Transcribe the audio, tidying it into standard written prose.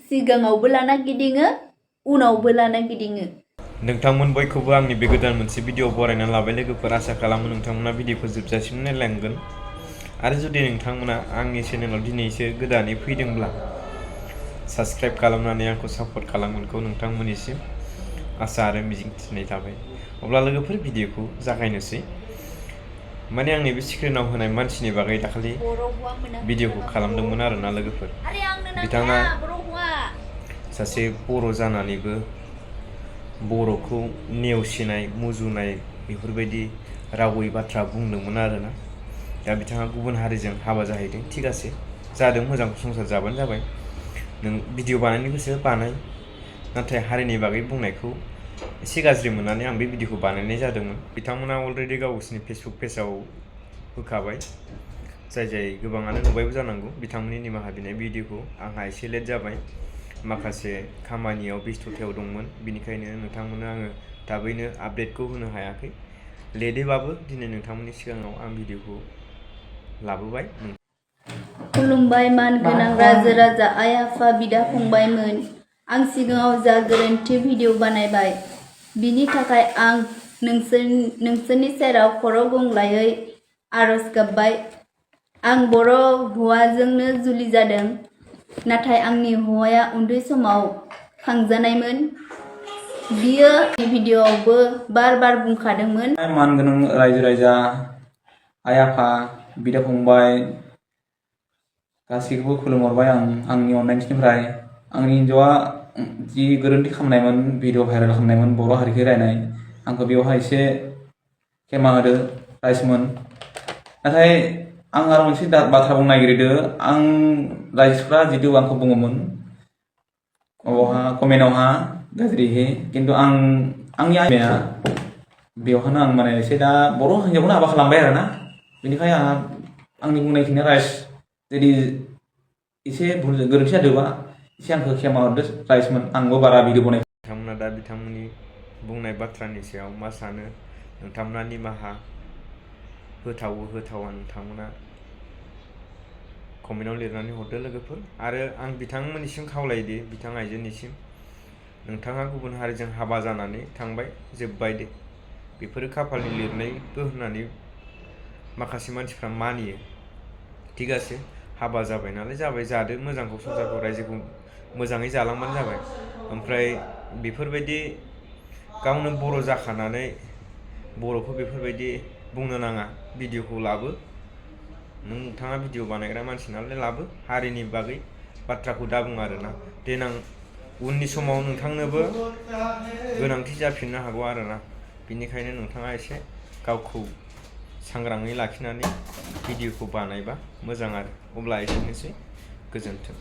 सिगाङावबो लाना गिदिङो उनावबो लाना गिदिङो। नोंथांमोन बयखौबो आंनि बे गोदान मोनसे भिडिअ बरायना लाबाय लोगोफोर। आसा खालामो नोंथांमोना भिडिअखौ जोबजासिम नायलांगोन। आरो जुदि नोंथांमोना आंनि चेनेलाव दिनैसो गोदानै फैदोंब्ला साबस्क्राइब खालामनानै आंखौ सापर्ट खालामगोनखौ नोंथांमोननिसिम आसा आरो मिजिं थिनाय थाबाय। अब्ला लोगोफोर भिडिअखौ जागायनोसै। माने आंनि बे स्क्रिनाव होनाय मानसिनि बागै दाखालि भिडिअखौ खालामदोंमोन आरोना लोगोफोर। बिथाङा सासे बर' जानानैबो बर'खौ नेवसिनाय मुजुनाय बेफोरबायदि रावै बाथ्रा बुंदोंमोन आरोना। दा बिथाङा गुबुन हारिजों हाबा जाहैदों, थिगासे जादों, मोजां संसार जाबानो जाबाय। नों भिडिअ बानायनो गोसो बानाय, नाथाय हारिनि बागै बुंनायखौ एसे गाज्रि मोननानै आं बे भिडिअखौ बानायनाय जादोंमोन। बिथांमोना अलरेडि गावसोरनि फेसबुक पेजाव होखाबाय, जाय गोबाङानो नुबायबो जानांगौ बिथांमोननि निमाहा बिनाय भिडिअखौ। आंहा एसे लेट जाबाय, माखासे खामानियाव बेस्थ'थायाव दंमोन, बिनिखायनो नोंथांमोननो आङो थाबैनो आपडेटखौ होनो हायाखै। लेटैबाबो दिनै नोंथांमोननि सिगाङाव आं भिडिअखौ लाबोबाय। खुलुमबाय मानगोनां रायजो राजा, आइ आफा, बिदा फंबायमोन। आं सिगाङाव जा गोरोन्थि भिडिअ बानायबाय बिनि थाखाय आं नोंसोरनि सेराव खर' गंग्लायै आरज गाबबाय। आं बर' हौवाजोंनो जुलि जादों, नाथाय आंनि हौवाया उन्दै समाव खांजानायमोन। बियो भिडिअआवबो बार बुंखादोंमोन। मानगोनां रायजो राजा, आइ आफा, बिदा फंबाय गासैखौबो खुलुमहरबाय आं आंनि अननायनिफ्राय। आंनि हिन्जावा जि गोरोन्थि खालामनायमोन, भिडिअ भाइरेल खालामनायमोन बर' हारिखौ रायनाय, आंखौ बेवहाय एसे खेमा होदो राइजमोन। नाथाय आं आरो मोनसे बाथ्रा बुंनो नागिरदों। आं राइजफ्रा जितु आंखौ बुङोमोन कमेन्टआवहा गाज्रिहै, खिन्थु आंनि आइमाया बेवहायनो आं माने एसे दा बर' हिन्जावखौनो हाबा खालामबाय आरोना। बेनिखायनो आंनि बुंनायखिनिया राइज जुदि एसे गोरोन्थि जादोंबा एसे आंखौ खेमा हरदो राइजमोन। आंबो बारा भिडिअ बनाय। नोंथांमोना दा बिथांमोननि बुंनाय बाथ्रानि सायाव मा सानो? नोंथांमोना निमाहा होथावा नोंथांमोना कमेन्टआव लिरनानै हरदो लोगोफोर। आरो आं बिथांमोननिसिम खावलायोदि बिथां आइजोनिसिम, नोंथाङा गुबुन हारिजों हाबा जानानै थांबाय, जोब्बाय दे, बेफोरो खाफालनि लिरनायबो होननानै माखासे मानसिफ्रा मानियो। थिगासे हाबा जाबाय नालाय जाबाय, जादो मोजांखौ, संसारखौ रायजोखौ मोजाङै जालांबानो जाबाय। ओमफ्राय बेफोरबायदि गावनो बर' जाखानानै बर'खौ बेफोरबायदि बुंनो नाङा। भिडिअखौ लाबो, नोंथाङा भिडिअ बानायग्रा मानसि नालाय लाबो, हारिनि बागै बाथ्राखौ दा बुं आरोना। देनां उननि समाव नोंथांनोबो गोनांथि जाफिननो हागौ आरोना। बिनिखायनो नोंथाङा एसे गावखौ सांग्राङै लाखिनानै भिडिअखौ बानायबा मोजां आरो। अब्ला एसेनोसै, गोजोन्थों।